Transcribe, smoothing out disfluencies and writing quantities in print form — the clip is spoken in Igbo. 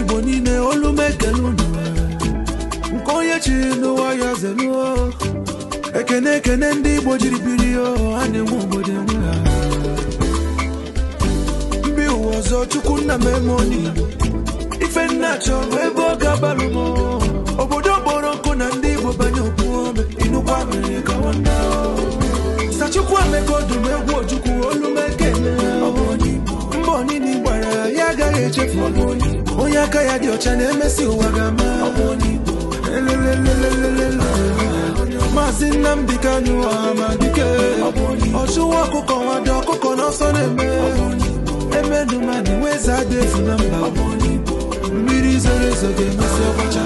Igbo niile, olu m ekele unu. Nke onye chiri n'ụwa ya zenuo. Ekene, ekene ndị Igbo jiri biri o, a na-enwe obodo enwe ha. Mbi ụwa ọzọ, Chukwu nna m eme onye Igbo. Ife nna chọrọ ebe ọ ga-abalụ m. Obodo kpọrọ nkụ na ndị Igbo banye okwu ome. Inukwa mere ka nwanne Sachukwu Emeka Odumegwu Ojukwu, olu m ekele. Mbọ niile gbara ya agaghị echefu. Onye aka ya dị ọcha na-emesi ụwa ga-ama. Elelelelelele. Maazị Nnamdi Kanu, Ọhamadike, ọchụwa ọkụkọ nwado ọkụkọ n'ọsọ na-eme emenumani weze ada efu na mba. Mmiri zoro ezo ga-emesi ọgbacha.